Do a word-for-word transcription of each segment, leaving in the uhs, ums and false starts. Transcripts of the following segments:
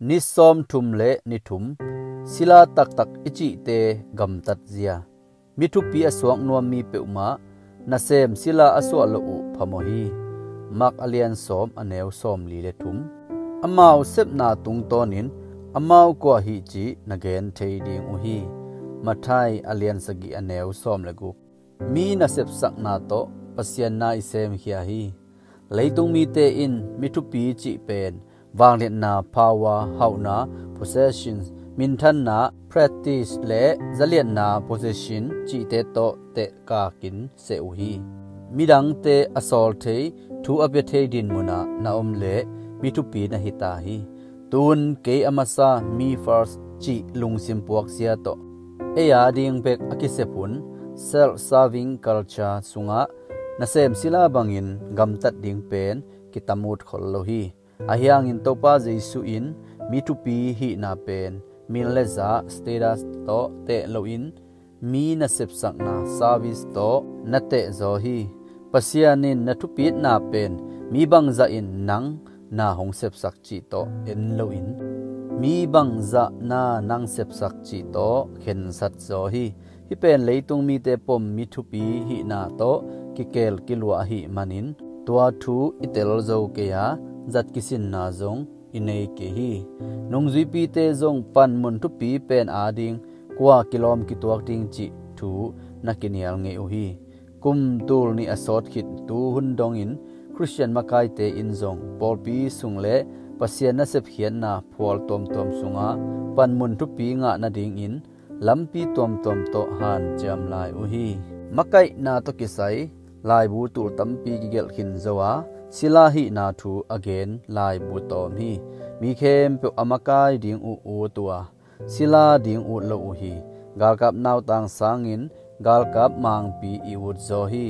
Ni sawmthum le ni thum, sila taktak i cihte gamtatzia. Mi thupi a suak nuam mi peuhmah nasem sila a suah loh uh phamawh hi. Mark a lian sawm a neu sawmli le thum. Amau sepna tungtawnin amau kua hi cih na gen thei ding uh hi. Mathai a lian sagih a neu sawm le guk. Mi nasepsakna tawh Pasian na i semkhia hi. Leitung mite in mi thupi cih pen vangliatna, power, hauhna, possession, minthanna, prestige, le zaliatna, position, cihte tawh tehkakin seh uh hi. Midangte a sawl thei, thu a pia thei dinmunah na om leh mi thupi na hi ta hi. Tun kei a masa, me first cih lungsim puakzia tawh ei a ding bek a kisep hun, self-serving culture sungah nasem sila bangin gamtat ding pen kitamut khol lo hi. Ahi hangin Topa Jesu in mi thupi hihna pen min le za, status tawh teh loin mi nasepsakna, service tawh na teh zaw hi. Pasian in na thupitna pen mi bangzah in nang na hong sepsak cih tawh en loin mi bangzah na nang sepsak cih tawh khensat zaw hi. Hih pen leitung mite pom mi thupi hihna tawh kikel kilua ahih manin tua thu i tel zo kei a, zat kisinna zong i nei kei hi. Nungzuipite zong panmun thupi pen ading kua kilawm kituak ding cih thu na kinial ngei uh hi. Kum tul nih a sawt khit tu hun dongin Khristian makaite in zong pawlpi sung le Pasian nasepkhiatna phual tuamtuam sungah panmun thupi ngah nadingin lampi tuamtuam tawh hanciam lai uh hi. Makaihna tawh kisai laibu tul tampi kigelh khin zo a, sila hihna thu a gen laibu tawm hi. Mi khempeuh a makai ding uh ut uh a, sila ding ut lo uh hi. Galkap nautang sangin galkap mangpi i ut zaw hi.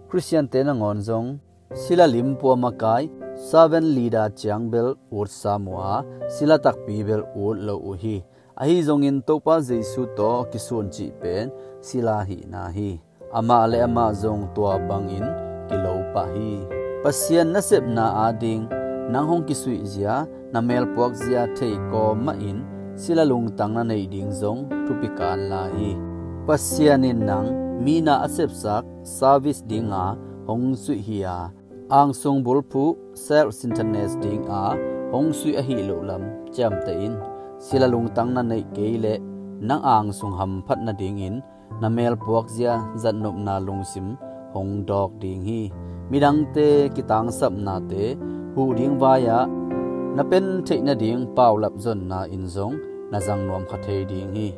Khristiante nangawn zong sila limpua makai, servant leader ciang bel ut sam uh a, sila takpi bel ut lo uh hi. Ahi zongin Topa Jesu tawh kisun cih pen sila hihna hi. Amah le amah zong tua bangin kilo pah hi. Pasian nasepna ading nang hong kisuihzia, na melpuakzia thei kawm mahin sila lungtang na neih ding zong thupi kan lai hi. Pasian in nang mi na a sepsak, service dinga hong suih hi a, angsung bulphuh, self-centeredness dinga hong suih ahi loh lam ciamteh in. Sila lungtang na neih kei leh nang angsung hamphat nadingin na melpuakzia zatnopna lungsim hong dawk ding hi. Midangte kitangsapnate huh ding vai-ah na pen theih nading paulap zonna in zong na zang nuam kha thei ding hi.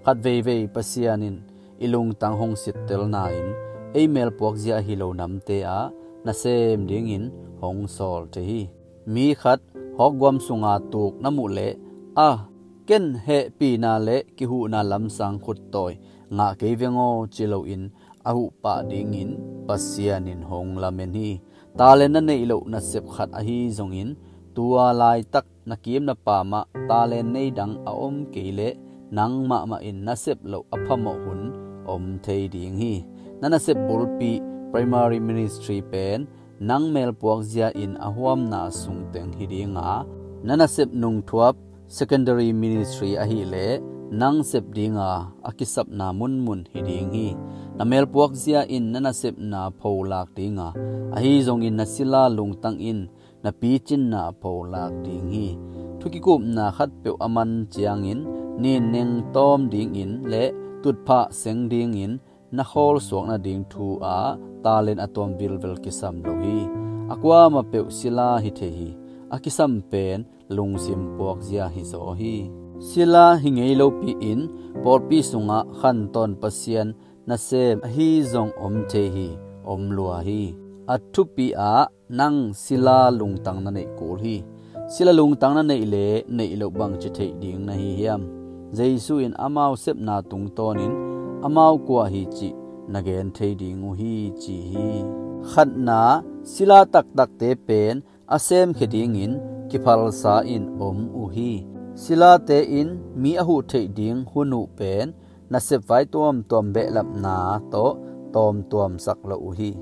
Khat veivei Pasian in i lungtang hong sittelna in ei melpuakzia ahi lo namte ah nasem dingin hong sawl thei hi. Mi khat hawkguam sunga tuk na muh leh, a, ken hehpihna le kihuhna lamsang khuttawi ngah kei veng aw ci loin a huh pah dingin Pasian in hong lamen hi. Talent na neih loh nasep khat ahi zongin tua laitak na kim na pamah talent nei dang a om kei leh nang mahmah in na sep loh a phamawh hun om thei ding hi. Na nasep bulpi, primary ministry pen nang melpuakzia in a huamna sungteng hi dinga, na nasep nungthuap, secondary ministry ahileh nang sep dinga a kisapna munmun hi ding hi. Na melpuakzia in na nasepna pholak dinga, ahi zongin na sila lungtang in na picinna pholak ding hi. Thukikupna khatpeuh a man ciangin ninneng tawm dingin le tutphah seng dingin na khawl suak nading thu ah talent a tuam vilvel kisam lo hi. A kuamah peuh sila hi thei hi. A kisam pen lungsim puakzia hi zaw hi. Sila hi ngei lopi in pawlpi sungah khantawn Pasian nasem ahi zong om thei hi, om lua hi. A thupi ah nang sila lungtang na neih kul hi. Sila lungtang na neih le neih loh bangci theih ding na hi hiam? Jesu in amau sepna tungtawnin amau kua hi cih na gen thei ding uh hi ci hi. Khatna, sila taktakte pen a semkhia dingin kiphalsa in om uh hi. Silate in mi a huh theih ding hun uh pen nasep vai tuamtuam behlapna tawh tawmtuamsak lo uh hi.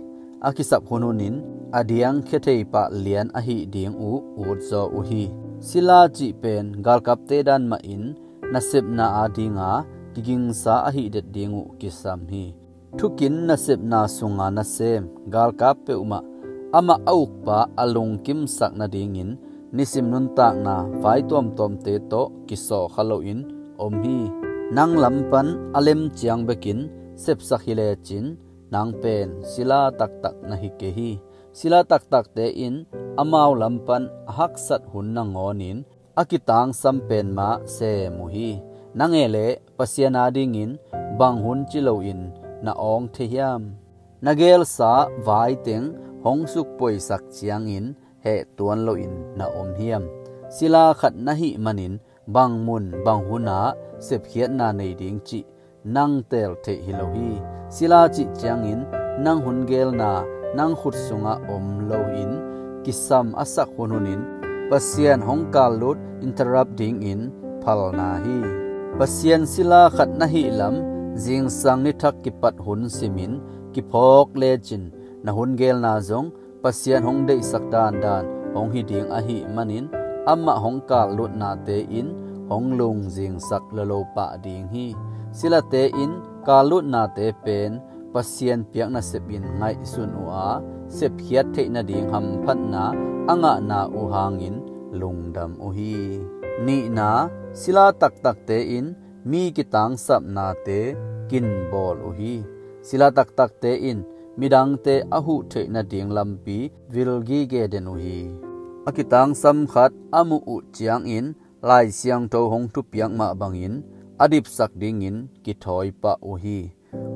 A kisap hunhunin a diangkhia thei pah lian ahih ding uh utzaw uh hi. Sila cih pen galkapte dan mahin nasepna adinga kigingsa ahih det ding uh kisam hi. Thukin nasepna sunga nasem galkap peuhmah amah a ukpa a lungkimsak nadingin nisim nuntakna vai tuamtuamte tawh kisawkha loin om hi. Nang lam pan a lem ciang bekin sepsak hi lecin nang pen sila taktak na hi kei hi. Sila taktakte in amau lam pan a haksat hun nangawnin a kitangsam pen mah sem uh hi. Nang e le Pasian adingin bang hun ci loin na awng thei hiam? Na gelsa vaiteng hong sukpuaisak ciangin heh tuan loin na om hiam? Sila khat na hih manin bang mun bang hunah sepkhiatna nei ding cih nang teel theih hi lo hi. Sila cih ciangin nang hun gelna nang khut sungah om loin kisam a sak hunhunin Pasian hong kallut interrupt dingin phalna hi. Pasian sila khat na hih lam zingsang nithak kipat hun simin kiphawk lecin na hun gelna zong Pasian hong deihsak dandan hong hi ding ahih manin amah hong kallutnate in hong lungzingsak lolo pah ding hi. Silate in kallutnate pen Pasian piak nasepin ngaihsun uh a sepkhiat theih nading hamphatna a ngahna uh hangin lungdam uh hi. Nihna, sila taktakte in mi kitangsapnate kinbawl uh hi. Sila taktakte in midangte a huh theih nading lampi vilgige den uh hi. A kitangsam khat a muh uh ciangin Lai Siangtho hong thupiak mah bangin a dipsak dingin kithawi pah uh hi.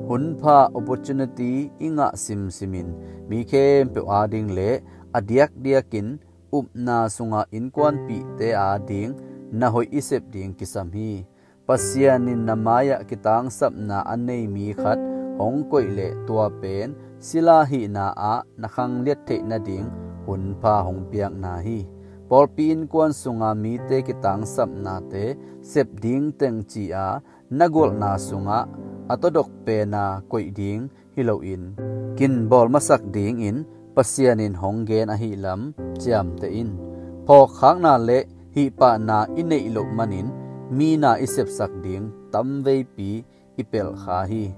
Hunpha opportunity i ngah simsimin mi khempeuh ading le a diakdiakin upna sunga innkuanpihte ading na hoih i sep ding kisam hi. Pasian in na mai-ah kitangsapna a nei mi khat hong koih leh tua pen sila hihna ah na khangliat theih nading hunpha hong piakna hi. Pawlpi innkuan sunga mite kitangsapnate sep ding teng ci-a na golhna sungah a tawdok pena koih ding hi loin kinbawl masak dingin Pasian in hong gen ahih lam ciamteh in. Phawkkhakna le hihpahna i neih loh manin mi na i sepsak ding tamveipi i pelhkha hi.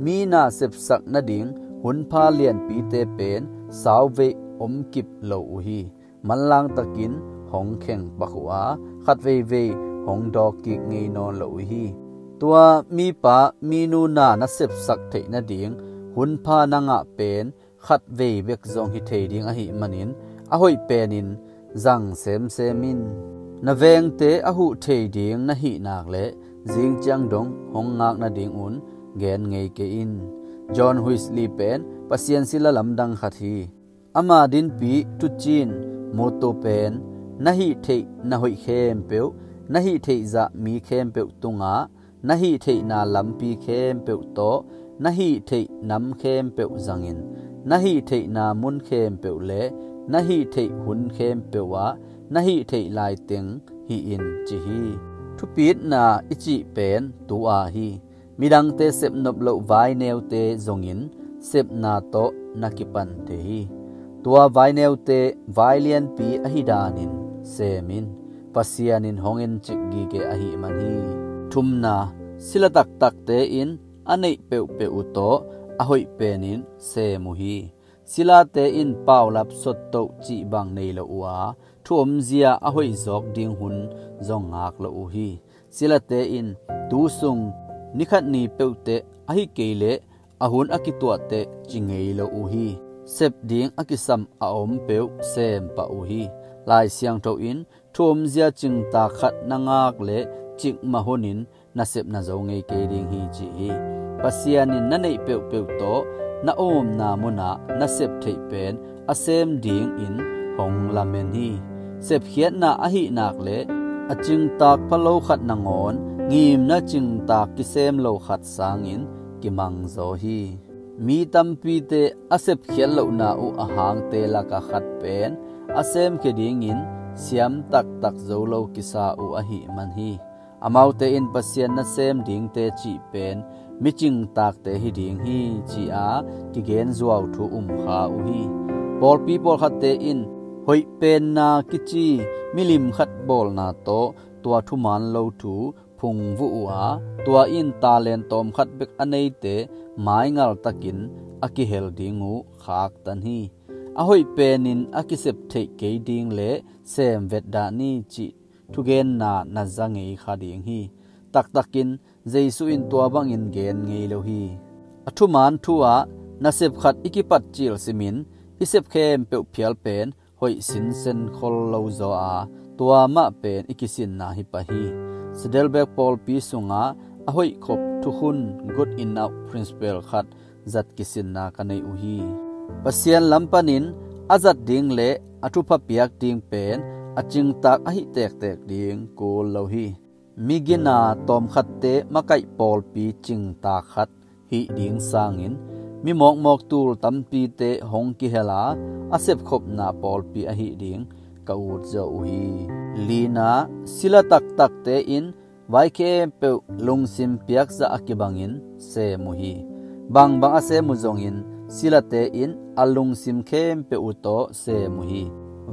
Mi na sepsak nading hunpha lianpite pen sauvei om kip lo uh hi. Manlangtakin hong khengpak uh a khatveivei hong dawkkik ngei nawn lo uh hi. Tua mipa minu na na sepsak theih nading hunpha na ngah pen khatvei bek zong hi thei ding ahih manin a hoih penin zang semsem in. Na vengte a huh thei ding na hih nak le zing ciang dong hong ngak nadingun gen ngei kei in. John Wesley pen Pasian sila lamdang khat hi. Ama dinpi tucin motto pen na hih theih na hoih khempeuh, na hih theih zah mi khempeuh tungah na hih theihna lampi khempeuh tawh na hih theih nam khempeuh zangin na hih theihna mun khempeuh le na hih theih hun khempeuh ah na hih theih laiteng hih in ci hi. Thupitna i cih pen tu-a hi. Midangte sepnop loh vaineute zongin sepna tawh na kipan thei hi. Tua vaineute vai lianpi ahi danin semin Pasian in hong encik gige ahih man hi. Thumna, sila taktakte in a neih peuhpeuh uh tawh a hoih penin sem uh hi. Silate in paulap sottoh cih bang nei lo uh a thu omzia a hoih zawk ding hun zong ngak lo uh hi. Silate in tu sung nikhat ni peuhteh ahi kei leh a hun a kituahteh ci ngei lo uh hi. Sep ding a kisam a om peuh sem pah uh hi. Lai Siangtho in thu omzia cingtak khat na ngak le cikmah hunin na sep na zo ngei kei ding hi ci hi. Pasian in na neih peuhpeuh tawh na omna munah na sep theih pen a sem dingin hong lamen hi. Sepkhiatna ahih nak le a cingtak phalo khat nangawn ngimna cingtak kisem lo khat sangin kimangzaw hi. Mi tampite a sepkhiat lohna uh a hangte laka khat pen a semkhia dingin siam taktak zo lo kisa uh ahih man hi. Amaute in Pasian nasem dingte cih pen micingtakte hi ding hi ci-a kigen zuau thu umkha uh hi. Pawlpi pawlkhatte in Hoih penna kici milim khat bawlna tawh tua thuman lo thu phungvuh uh a, tua in talent tawmkhat bek a neite maingal takin a kihel ding uh khaktan hi. A hoih penin a kisep theih kei ding le sem vetdah ni cih thugenna na za ngei kha ding hi. Taktakin Jesu in tua bangin gen ngei lo hi. A thuman thu ah nasep khat i kipat cil simin i sep khempeuh phial pen hoih sinsen khol lo zaw a, tua mah pen i kisinna hi pah hi. Sadelbek pawlpi sungah a hoih khop thukhun good enough principle khat zat kisinna ka nei uh hi. Pasian lam panin a zat ding le a thupha piak ding pen a cingtak ahi tektek ding kul lo hi. Migina tawmkhatte makaih pawlpi cingtak khat hih ding sangin mi mawkmawk tul tampite hong kihel a, a sepkhopna pawlpi ahi ding ka ut zaw uh hi. Lina, sila taktakte in vai khempeuh lungsim piakzah a kibangin sem uh hi. Bangbang a sem uh zongin silate in a lungsim khempeuh uh tawh sem uh hi.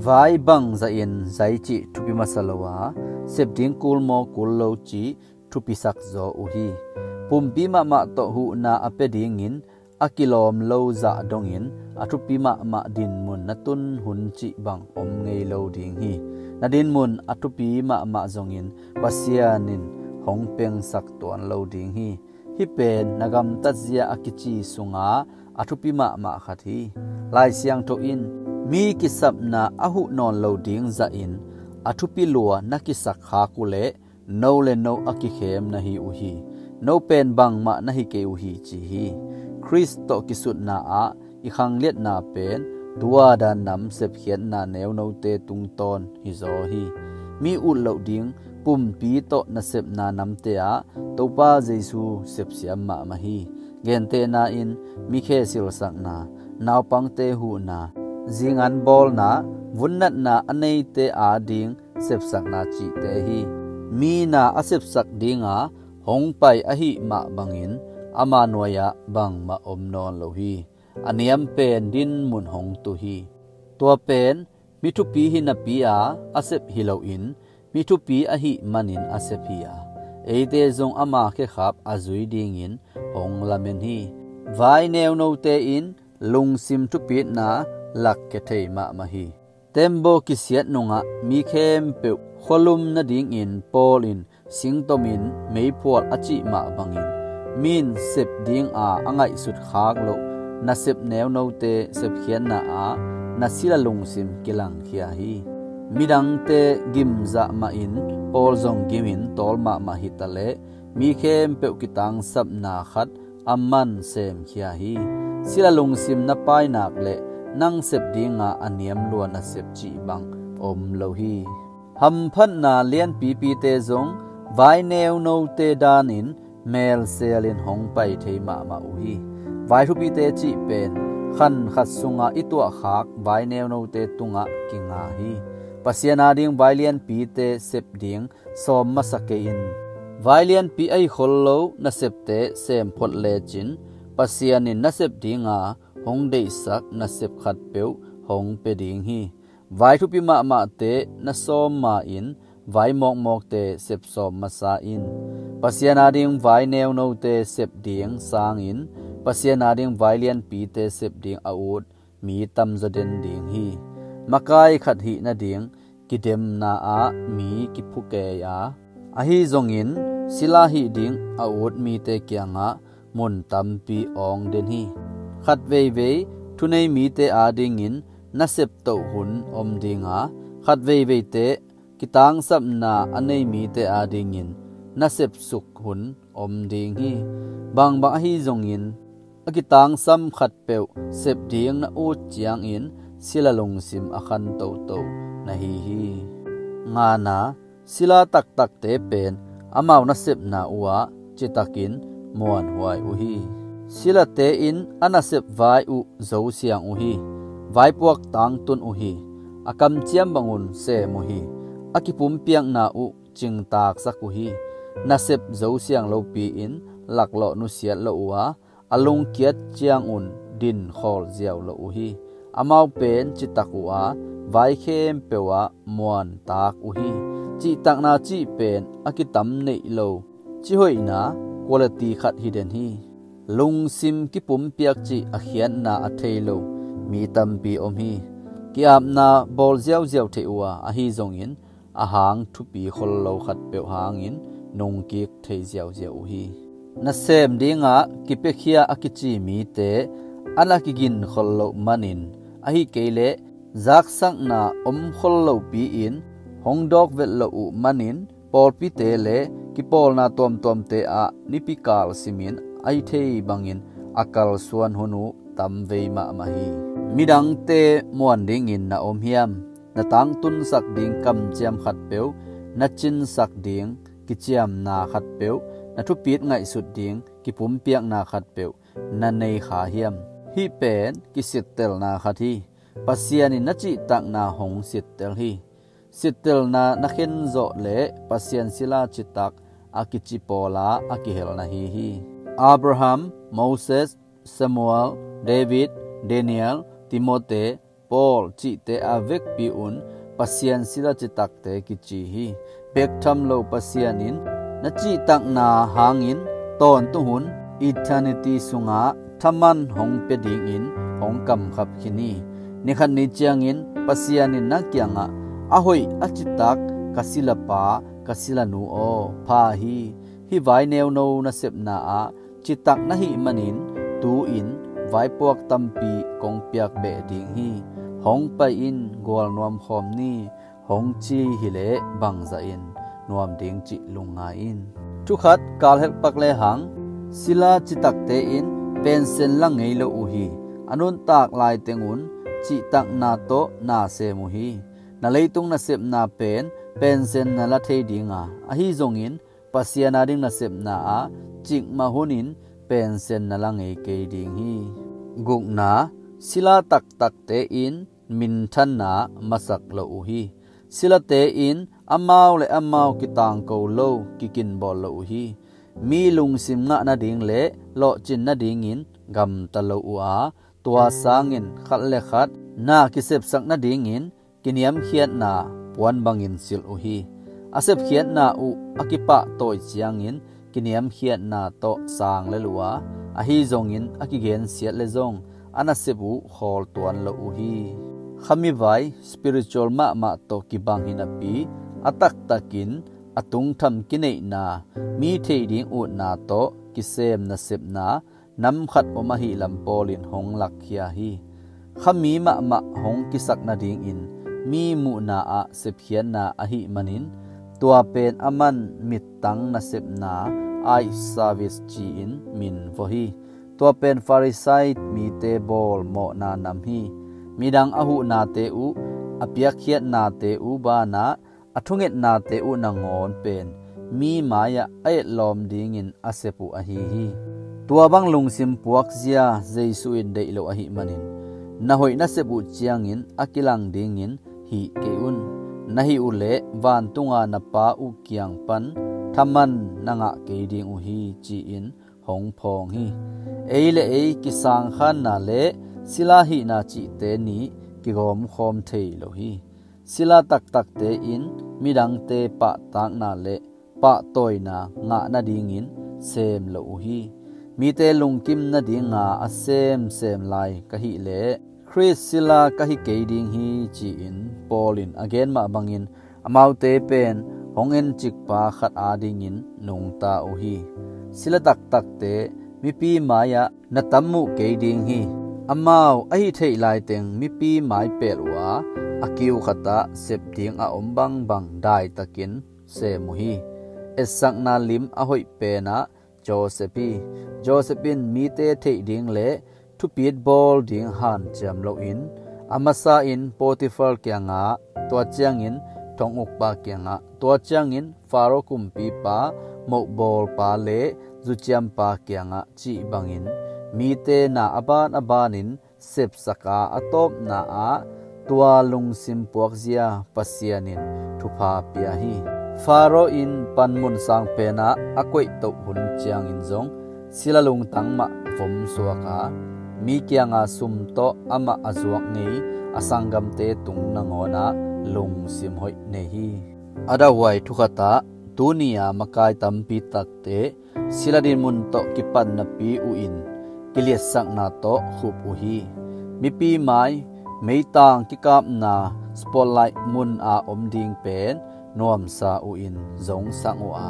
Vai bangzahin zai cih thupi masa lo a, sep ding kul maw kul lo cih thupisak zaw uh hi. Pumpi mahmah tawh huhna a pia dingin a kilawm lo zah dongin a thupi mahmah dinmun na tun hun cih bang om ngei lo ding hi. Na dinmun a thupi mahmah zongin Pasian in hong pengsak tuan lo ding hi. Hih pen na gamtat zia a kici sunga a thupi mahmah khat hi. Lai Siangtho in mi kisapna a huh nawn lo ding zahin a thupi lua na kisak khak uh leh no le no a kikhem na hi uh hi. No pen bangmah na hi kei uh hi ci hi. Khrist tawh kisutna ah i khangliatna pen tua dan nam sepkhiatna neunote tungtawn hi zaw hi. Mi ut loh ding pumpi tawh nasepna namte ah Topa Jesu sepsiam mahmah hi. Gentehna in mi khe silsakna, naupangte huhna, zingan bawlna, vunnatna a neite ading sepsakna cihte hi. Mi na a sepsak dinga hong pai ahih mah bangin ama nuai-ah bangmah om nawn lo hi. A niam pen dinmun hong tu hi. Tua pen mi thupi hi napi-a a sep hi loin mi thupi ahih manin a sep hi a, eite zong ama khekhap a zui dingin hong lamen hi. Vai neunote in lungsim thupitna lakkhia thei mahmah hi. Tembaw kisiat nungah mi khempeuh khualum nadingin Paul in singtomin meiphual a cih mah bangin, mi in sep dinga a ngaihsut khak loh nasep neunote sepkhiatna ah na sila lungsim kilangkhia hi. Midangte gimzah mahin Paul zong gimin tawl mahmah hitaleh mi khempeuh kitangsapna khat a man semkhia hi. Sila lungsim na painak le nang sep dinga a niam lua nasep cih bang om lo hi. Hamphatna lianpipite zong vai neunote danin melselin hong pai thei mahmah uh hi. Vai thupite cih pen khan khat sunga i tuahkhak vai neunote tungah kinga hi. Pasian ading vai lianpite sep ding sawm masa kei in. Vai lianpi ahi khol lo nasepte sem phot lecin Pasian in nasep dinga hong deihsak nasep khatpeuh hong pia ding hi. Vai thupi mahmahte na sawm ma-in vai mawkmawkte sep sawm masa in. Pasian ading vai neunote sep ding sangin Pasian ading vai lianpite sep ding a ut mi tamzaw den ding hi. Makai khat hih nading kidemna ah mi kiphukei a, ahi zongin sila hih ding a ut mite kiangah mun tampi awng den hi. Khat veivei thunei mite adingin nasep toh hun om dinga, khat veiveite kitangsapna a nei mite adingin nasep suk hun om ding hi. Bangbang ahi zongin a kitangsam khatpeuh sep ding na ut ciangin sila lungsim a khan toto na hi hi. Ngana, sila taktakte pen amau nasepna uhah citakin muanhuai uh hi. Silate in a nasep vai uh zosiang uh hi. Vaipuak tangtun uh hi. A kamciam bangun sem uh hi. A kipumpiakna uh cingtaksak uh hi. Nasep zosiang lopi-in laklawh nusiat lo uh a, a lungkiat ciangun din khawl ziau lo uh hi. Amau pen citak uh a, vai khempeuh ah muantak uh hi. Cihtakna cih pen a kitam neih lo, cihoihna quality khat hi den hi. Lungsim kipumpiak cih a khiatna a thei lo mi tampi om hi. Ki-apna bawl ziauziau theih uh a, ahi zongin a hang thupi khol lo khatpeuh hangin nungkik thei ziauziau uh hi. Nasem dingah kipiakhia a kici mite a na kigin khol loh manin, ahi kei leh zaksakna om khol lopi-in hong dawk vet loh uh manin, pawlpite le kipawlna tuamtuamte ah nipikal simin ahi thei bangin a kalsuan hun uh tamvei mahmah hi. Midangte muan dingin na om hiam? Na tangtunsak ding kamciam khatpeuh, na cinsak ding kiciamna khatpeuh, na thupit ngaihsut ding kipumpiakna khatpeuh na nei kha hiam? Hih pen kisittelna khat hi. Pasian in na cihtakna hong sittel hi. Sittelna na khenzawh le Pasian sila citak a kici pawla a kihel na hi hi. Abraham, Moses, Samuel, David, Daniel, Timote, Paul cihte a vekpi un Pasian sila citakte kici hi. Bek tham lo Pasian in na cihtakna hangin tawntung hun eternity sungah thaman hong pia dingin hong kamkhap khin hi. Nikhat ni ciangin Pasian in na kiangah, "A hoih a citak ka silapa, ka silanu aw, pha hi. Hih vai neuno nasepna ah citak na hih manin tu-in vaipuak tampi kong piak beh ding hi. Hong pai in, gualnuam khawm ni," hong ci hileh bangzah in nuam ding cih lungngai in. Thukhat kalhelh pak lehang, sila citakte in pensen la ngei lo uh hi. A nuntak laiteng un cihtakna tawh na sem uh hi. Na leitung nasepna pen pensen na la thei dinga, ahi zongin Pasian ading nasepna ah cikmah hunin pensen na la ngei kei ding hi. Gukna, sila taktakte in minthanna masak lo uh hi. Silate in amau le amau kitangko lo, kikinbawl lo uh hi. Mi lungsim ngah nading le lawhcin nadingin gamta lo uh a, tua sangin khat le khat na kisepsak nadingin kiniamkhiatna puan bangin silh uh hi. A sepkhiatna uh a kipahtawi ciangin kiniamkhiatna tawh sang lel uh a, ahi zongin a kigensiat le zong a nasep uh khawl tuan lo uh hi. Khamivai spiritual mahmah tawh kibang hi napi, a taktakin a tungtham kineihna, mi theih ding utna tawh kisem nasepna nam khat om ahih lam Paul in hong lakkhia hi. Khami mahmah hong kisak nadingin mi muhna ah sepkhiatna ahih manin, tua pen aman mittang nasepna, eye service ci-in min vawh hi. Tua pen Pharisai mite bawl mawhna nam hi. Midang a huhnate uh, a piakkhiatnate uh banah a thungetnate uh nangawn pen mi mai-ah a etlawm dingin a sep uh ahi hi. Tua bang lungsim puakzia Jesu in deih lo ahih manin, na hoih na sep uh ciangin a kilang dingin hih kei un. Na hih uhleh vantunga na Pa uh kiang pan thaman na ngah kei ding uh hi, ci-in hong phawng hi. Ei le ei kisangkhanna le sila hihna cihte nih kigawmkhawm thei lo hi. Sila taktakte in midangte pahtakna le pahtawina ngah nadingin sem lo uh hi. Mite lungkim nadinga a semsem lai ka hih leh Khrist sila ka hi kei ding hi, ci-in Paul in a gen mah bangin amaute pen hong encikpa khat adingin nungta uh hi. Sila taktakte mipi mai-ah na tam muh kei ding hi. Amau a hih theih laiteng mipi mai pelh uh a, a kiu khatah sep ding a om bangbang daitakin sem uh hi. Etsakna lim a hoih penah Joseph hi. Joseph in mite theih ding le thupit bawl ding hanciam loin a masa in Potiphar kiangah, tua ciangin thong ukpa kiangah, tua ciangin Faro kumpipa, mohbawlpa le zuciampa kiangah cih bangin mite na a ban a banin sepsaka a tawpna ah tua lungsim puakzia Pasian in thupha pia hi. Faro in panmun sang penah a koihtoh hun ciangin zong sila lungtang mah vom suak a, Mi kianga sum tawh amah a zuak ngei a sanggamte tung nangawnah lungsim hoih nei hi. A dahhuai thukhatah tuni-a makai tampi takte sila dinmun tawh kipan napi uhin kiliatsakna tawh khup uh hi. Mipi mai meitang kikapna spotlight mun a om ding pen nuamsa uhin zongsak uh a,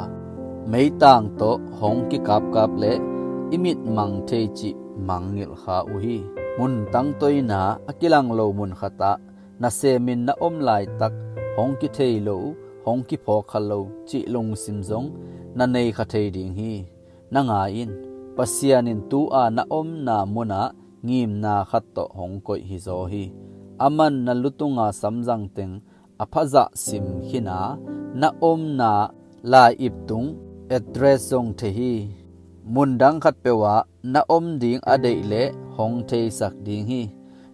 meitang tawh hong kikapkap le i mitmang thei cih mangngilh kha uh hi. Mun tangtoina a kilang lo mun khatah nasemin na om laitak hong kithei lo, hong kiphawk kha lo cih lungsim zong na nei kha thei ding hi. Na ngai in, Pasian in tu-a na omna munah ngimna khat tawh hong koih hizaw hi. Aman na lutunga samzang teng a phazah sim khin a, na omna lai-ip tung address zong thei hi. Mundang khatpeuh ah na om ding a deih leh hong theisak ding hi.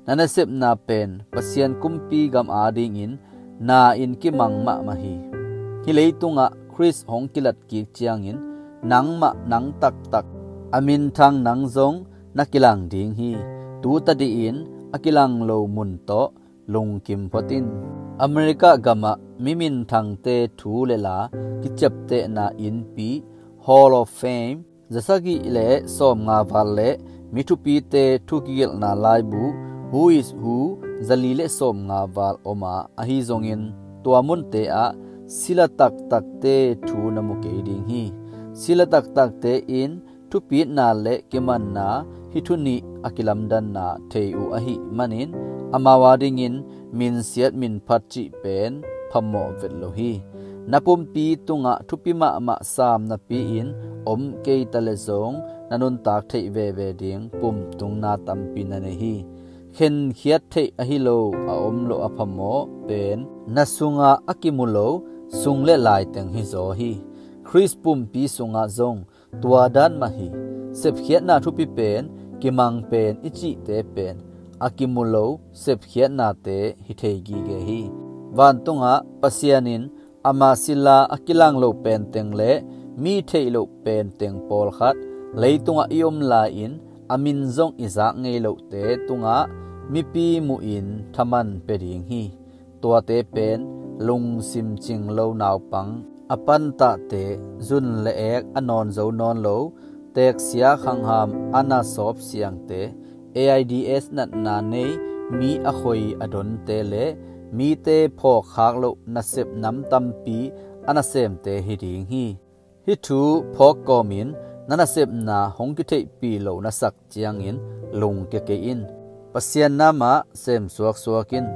Na nasepna pen Pasian kumpi gam adingin na in kimang mahmah hi. Hih leitungah Khrist hong kilat kik ciangin nangmah nang taktak, a minthang nang zong na kilang ding hi. Tu tadihin a kilang lo mun tawh lungkim phot in. America gamah mi minthangte thu le la kiciaptehna innpi Hall of Fame zasagih le sawmnga val le mi thupite thu kigelhna laibu Who is Who zali le sawmnga val om a, ahi zongin tua munte ah sila taktakte thu na mu kei ding hi. Sila taktakte in thupitna le kimanna hih thu nih a kilamdanna thei uh ahih manin amau adingin minsiat minphat cih pen phamawh vet lo hi. Na pumpi tungah thupi mahmah sam napi-in om kei ta le zong na nuntak theih veve ding pumtungna tampi na nei hi. Khenkhiat theih ahi lo a om lo a phamawh pen na sungah a kimu lo sung le lai teng hizaw hi. Khrist pumpi sungah zong tua dan mah hi. Sepkhiatna thupi pen, kimang pen i cihte pen a kimu lo sepkhiatnate hi thei gige hi. Vantungah Pasian in ama sila a kilang lo penteng le mi theih loh penteng pawlkhat leitungah i om lai-in a min zong i zak ngei lohte tungah mipi muhin thaman pia ding hi. Tuate pen lungsim cing lo naupang a pantahte, zun le ek a nawn zo nawn lo, teksia khangham a na sawp siangte, AIDS natna nei mi a khoi a donte le mite phawkkhak loh nasep nam tampi a nasemte hi ding hi. Hih thu phawk kawmin na nasepna hong kitheihpih lo na sak ciangin lungkia kei in. Pasian namah sem suaksuak in.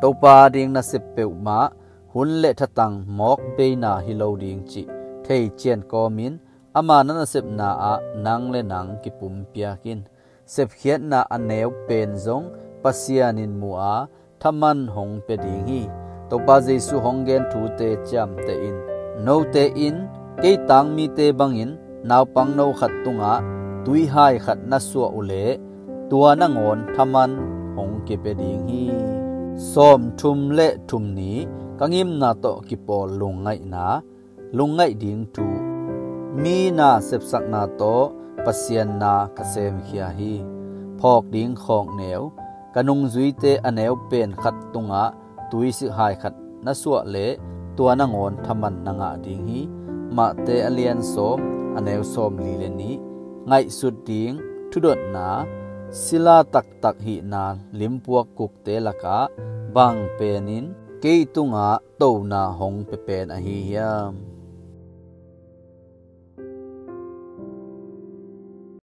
Topa ding nasep peuhmah hun le thatang mawk beina hi lo ding cih thei cian kawmin ama na nasepna ah nang le nang kipumpiak in. Sepkhiatna a neu pen zong Pasian in mu a thaman hong pia ding hi. Topa Jesu hong gen thute ciamteh in. Note in kei tangmite bangin naupang no khat tungah tuihai khat na suah uhleh tua nangawn thaman hong kipia ding hi. Sawmthum le thum ni ka ngimna tawh kipawl lungngaihna, lungngaih ding thu. Mi na sepsakna tawh Pasian na ka semkhia hi. Phawk ding khawkneu, ka nungzuite a neu pen khat tungah tuisikhai khat na suah leh tua nangawn thaman na ngah ding hi. Mahte a lian sawm a neu sawm li le nih. Ngaihsut ding thudotna, sila taktak hihna limpuak kukte lakah bang penin kei tungah tona hong pia pen ahi hiam?